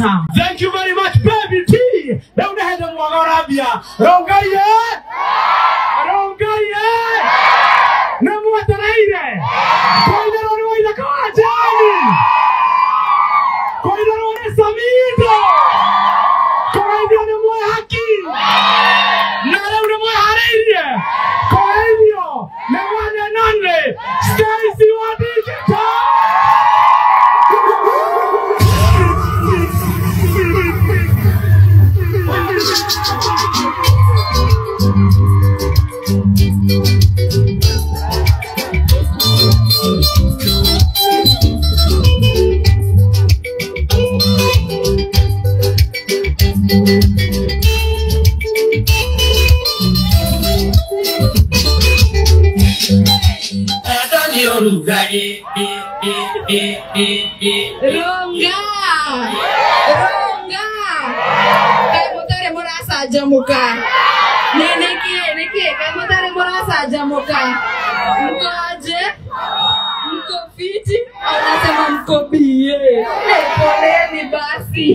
Master. Thank you very much, Baby T. Rĩu nĩ hĩndĩ mwaga ũrambia. Rongai rongai nĩ mwetereire kũinĩrwo nĩ Waithaka wa Jane, kũinĩrwo nĩ Samido, kũgeithio nĩ Mwĩhaki, na rĩu nĩ mwĩharĩirie kũgeithio nĩ mwene nane Stacy wa Digital. Ronga! Ronga! Kaĩ mũtarĩ mũracanjamũka? Nĩ nĩkĩ nĩkĩ kaĩ mũtarĩ mũracanjamũka? Mko aje? Mko fiti? Anasema mko bie. Poleni basi.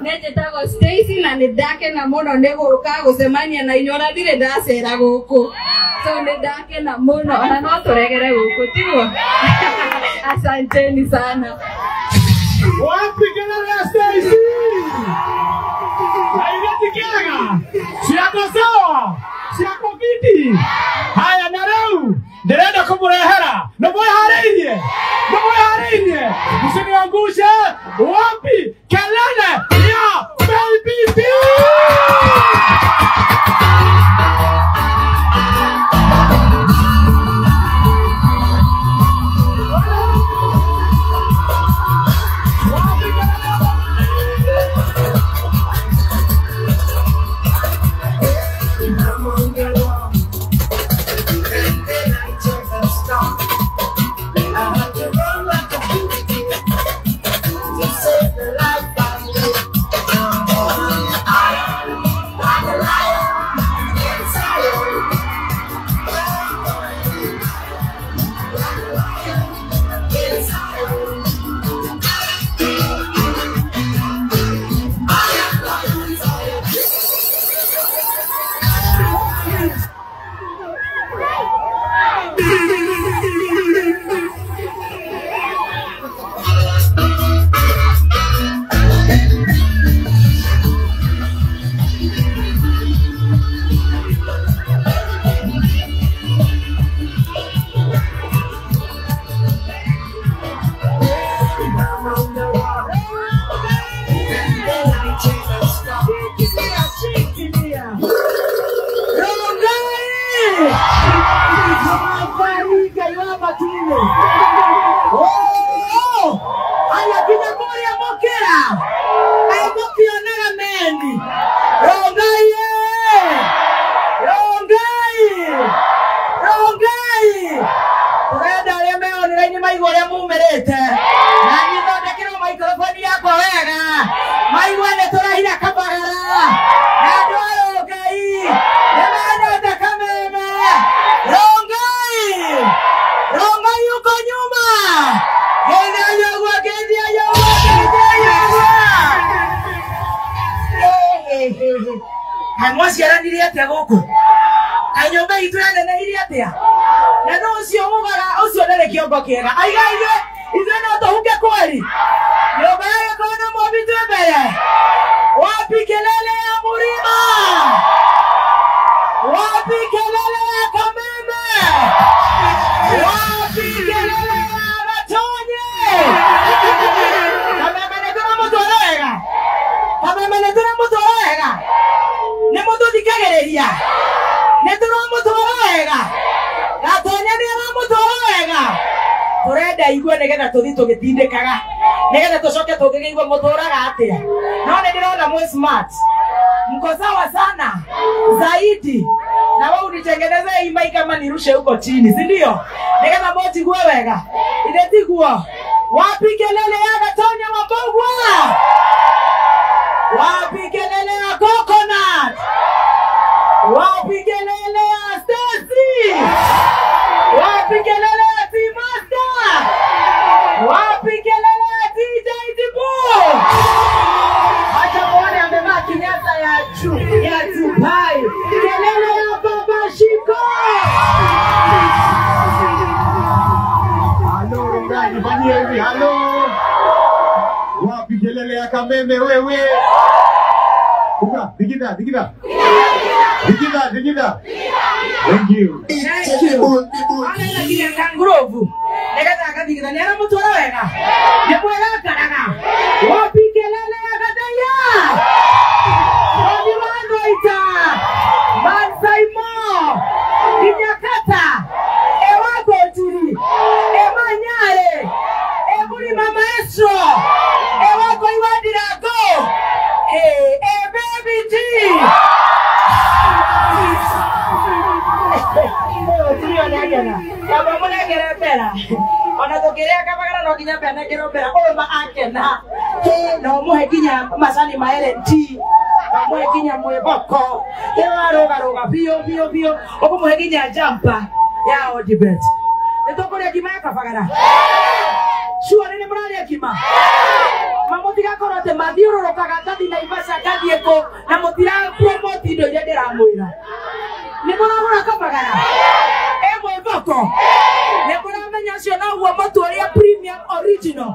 Nĩnjĩtagwo Stacy na nĩ ndakena mũno nĩ gũka gũcemania na inyuĩ, ona ndirĩ ndacera gũkũ. So nĩ ndakena mũno, ona no tũregere gũkũ tiguo? Asanteni sana. Wapi kelele ya Stacy? Haigati kĩega? Ciako sawa? Ciako fiti? Haya na rĩu ndĩrenda kũmũrehera. Nĩ mwĩharĩirie? Nĩ mwĩharĩirie? Msiniangushe. Wapi kelele ya Baby T? Mwaciaranire atia gũkũ? Kaĩ nyũmba itũ yanenehirie atĩa? Na no ũcio ugaga ũcio ndarĩ kĩongo kĩega. Aiga ithuĩ no tũhuke kweri. Nyũmba ya Gĩkũyũ na Mũmbi twĩ mbere. Wapi kelele ya Mũrima? Wapi kelele ya Kameme? Wapi kelele ya Gatonye? Kameme nĩ tũramũtwara wega? Kameme nĩ tũramũtwara wega? Nĩ mũtũthikagĩrĩria? Nĩ tũramũtwara wega? Gatonye nĩ aramũtwara wega? Tũrenda igue nĩgetha tũthiĩ tũgĩtindĩkaga, nĩgetha tũcoke tũngĩkĩigua mũtũraga atĩa. No nĩ ndĩrona mwĩ smart, mko sawa sana zaidi. Na wewe unitengeneze hii mic kama nirushe huko chini, si ndio? Nĩgetha mũnjigue wega. Ile tiguo. Wapi kelele ya Gatonye Wambũgua? Wapi kelele ya Coconut? Wapi kelele ya Stacy? Wapi kelele ya T-Master? Wapi kelele ya DJ Tibu? Nifanyie hivi, halo. Wapi kelele ya Kameme wewe? Uka, digida, digida. Digida, digida. Thank you. Thank you. Ana nginya kangurovu. Nĩgetha agathigitha nĩ aramũtwara wega. Nĩ mwega akaraga. Wapi kelele ya Gathaiya? Wapi Wangoita? Mansaimo. Kinyakata. Ewakotiri. Emanyare. Emurima maestro. Ewako Iwadirago. Hey, baby G. Kaba munengere mbera ona tukiria kabagara no nginya mbenengere mbera ũyũ ma akena no mũhe nginya macani ma LNT no mũhe nginya mwĩboko ĩyo arũgarũga biũ biũ biũ ũkũmũhe nginya jumper ya Odibet nĩ tũkũrĩa ngima ya kabagara sure nĩ mũrarĩa ngima mamũtigakorwo atĩ mathiũrũrũkaga ngathiĩ Naivasha ngathiĩ kũ na mũtira promote indo iria ndĩramwĩra nĩ mũragũra kabagara mwĩboko nĩ mũramenya ũcio noguo mũtu ũrĩa premium original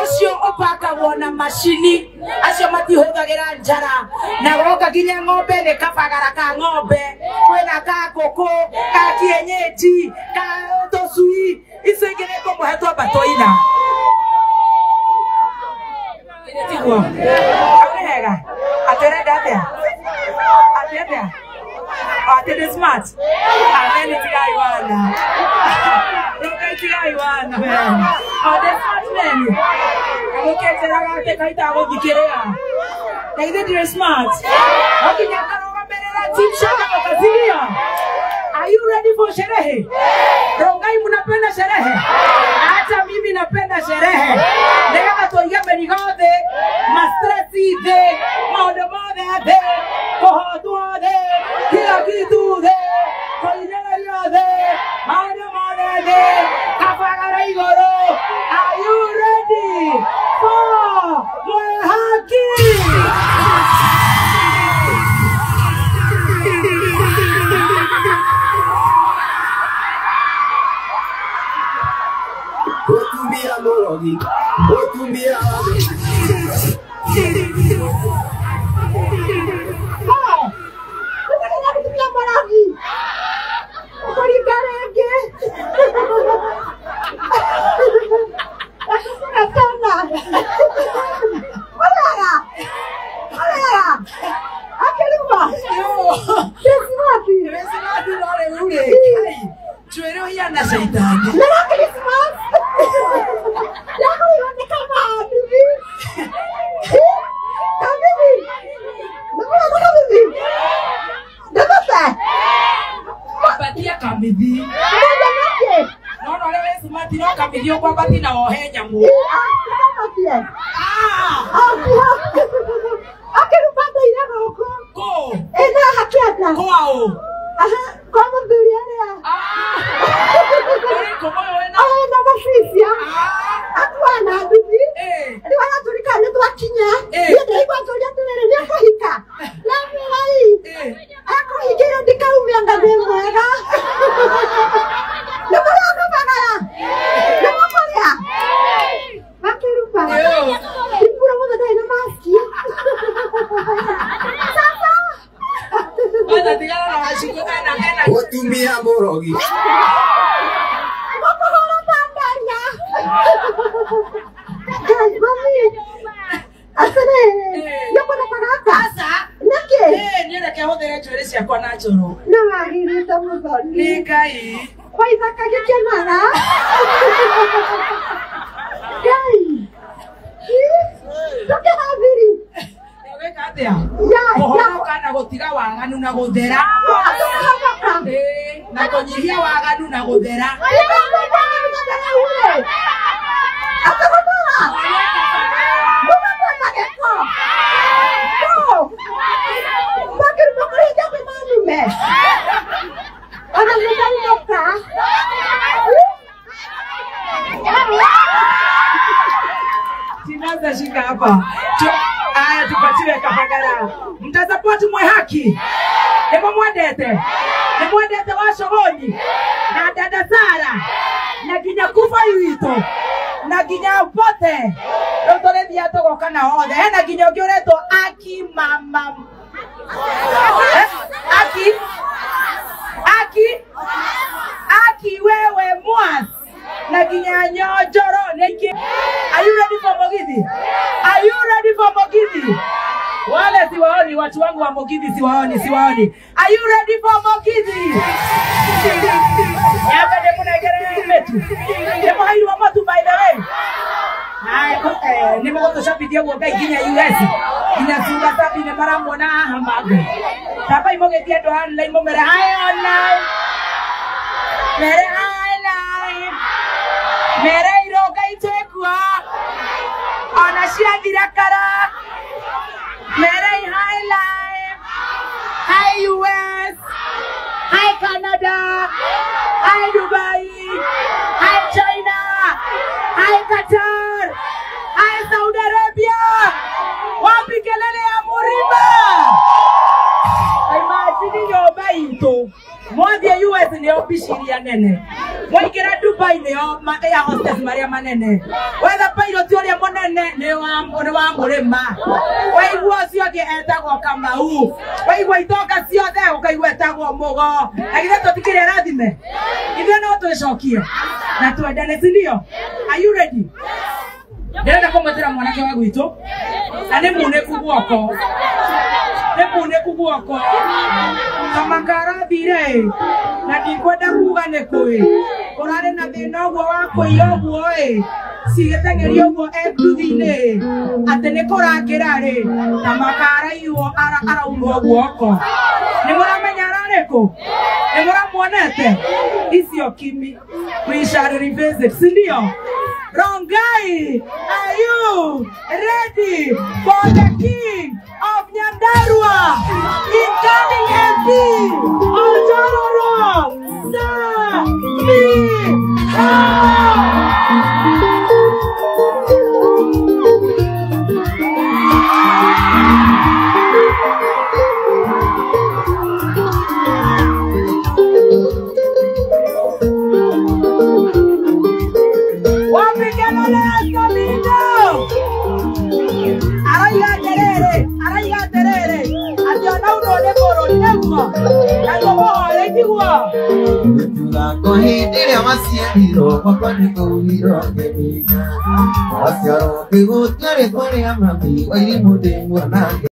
ũcio ũpakagwo na macini acio matihũthagĩra njara na woka nginya ng'ombe nĩ kabagara ka ng'ombe kwĩna ka ngũkũ ka kienyeji ka tũcui icio ingĩ nĩ ngũmũhe twamba tũina tiguo hau nĩ hega atĩ ũrenda atĩa atĩ atĩa Ate the smart. Amen tigaiwana. Roka tigaiwana man. Ate smart man. Aguketera gake kaita aguthikiria. Na ithe ndire smart. Okinya karogamerera team shaka makaziria. Are you ready for sherehe? Rongai mnapenda sherehe? Hata mimi napenda sherehe. Nĩgetha tũige mĩrigo thĩ, ma-stress thĩ, maũndũ mothe thĩ, kũhotwo thĩ, kila kitu thĩ, kũhinyĩrĩrio thĩ, maũndũ mothe thĩ, kabagara igũrũ. Are you ready for Mwehaki? Otumia morogi, otumia. Otumia morogi. Kũhonoka na gũtiga waganu na gũthera na kũnyihia waganu na gũthera Tinaza shika hapa. Aya tupatiwe kabagara. Mtasupport Mwehaki. Nĩmo mwendete. Nĩ mwendete Wacogoni na dada Sara na nginya kuba witũ. Na nginya pote rĩu tũrĩthiaga tũgoka na othe. Hena nginya ũngĩ ũretwo Aki mama. Aki Aki Aki wewe mwas na nginya nyonjoro nĩkĩ. Are you ready for Mugithi? Are you ready for Mugithi? Wale siwaoni, watu wangu wa Mugithi siwaoni, siwaoni. Are you ready for Mugithi? Yaba de munegere metu. Nĩ mũhairwo matu by the way. Nĩ mũgũtũcabithia guo Ngai nginya US. Nginya Suga Sabi nĩ maramuona haha mangũ. Tambai mũgĩthiĩ andũ online mũmere hi online. Mere hi live. Mere ironga itwĩkuo. Ona ciathira kara. Mere hi live. Hi US. Hi Canada. Hi Dubai. Hi China. Hi Qatar. Hi Saudi Arabia. Wapi kelele ya Murima? Imagine nyũmba itũ. Mwathiĩ US nĩyo mbici iria nene. Mwaingĩra Dubai nĩyo air hostess marĩa manene. Wetha pilot ũrĩa mũnene nĩ wa Mũrĩma. Waigua ũcio ũngĩ etagwo Kamau. Waigua itonga ciothe ũkaigua etagwo Mũgo. Na githĩ tũtikĩrĩ arathime? Ithuĩ no twĩcokie na twendane, si ndio? Are you ready? Ndĩrenda kũmwĩtĩra mwanake wa gwitũ na nĩ munĩku guoko. Nĩ munĩku guoko. Kamakarathire na ndikwenda kuga nĩ kũĩ. Kũrarĩ na thĩna ũguo wa kũiya ũguo ĩ. Cigĩteng'eria ũguo e nduthi-inĩ. Atĩ nĩ kũrakĩra rĩ na makaraiywo araunwo guoko. Nĩ mũramenya ararĩ kũ? Nĩ mũramuonete? Icio kimi. We shall revisit, si ndio? Rongai, are you ready for the king of Nyandarua? Incoming MP, Ojororo,